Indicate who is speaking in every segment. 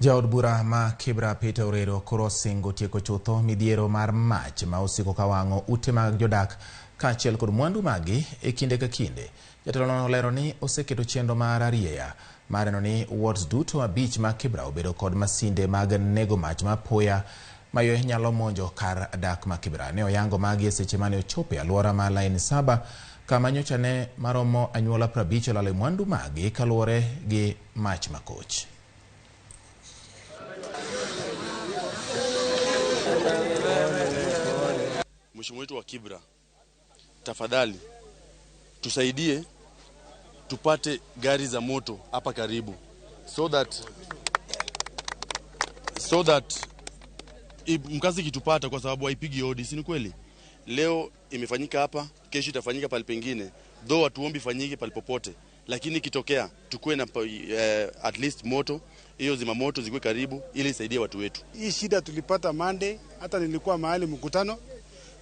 Speaker 1: Jaod bura ma Kibra Peter Orero koro osingo tieko chutho midhiero mar mach ma osiko ka wang'o ute mag jodak kaachiel kod mwandu maggi e kinde ka kinde. Jatelono olero ni oseketo chenro mar arieya mar neno ni wards duto abich mag Kibra obedo kod masinde mag nego mach ma apoya mayo nyalo monjo kar dak ma Kibra. Ne oyango magi e seche mane ochopo e alwora ma Line 7 kama nyocha ne maromo anyuola 50 olalo e mwandu maggi kaluwore gi mach makoch.
Speaker 2: Mheshimiwa wetu wa Kibra, tafadhali tusaidie tupate gari za moto hapa karibu so that mkasa ikitupata, kwa sababu haipigi hodi, si ni kweli? Leo imefanyika hapa, kesho itafanyika pale pengine, though hatuombi ifanyike pale popote, lakini ikitokea tukuwe na at least moto hiyo, zima moto zikuwe karibu ili isaidie watu wetu.
Speaker 3: Hii shida tulipata Monday, hata nilikuwa mahali mkutano,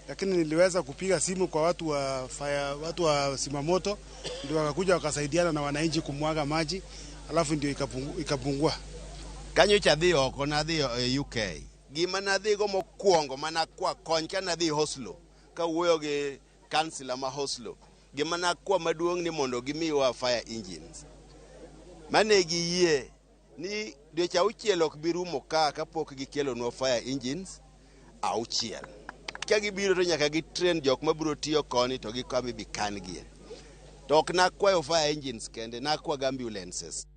Speaker 3: lakini niliweza kupiga simu kwa watu wa fire, watu wa zimamoto ndio wakakuja wakasaidiana na wananchi kumwaga maji, alafu ndio ikapungua.
Speaker 4: Kanyocha adhi oko, nadhi e UK. Gima nadhigo mokwongo manakwa kony ka nadhi Oslo, kawuoyo gi kansila ma Oslo, gima nakwa maduong' ni mondo gimiwa fire engines. Mane giyie ni dweche 6 ok bi rumo ka kapok gikelonwa fire engines 6. Ka gibiro to nyaka gi train jok mabiro tiyo koni to gi kama ibi kan gie. To ok nakwayo fire engines kende, nakwago ambulances.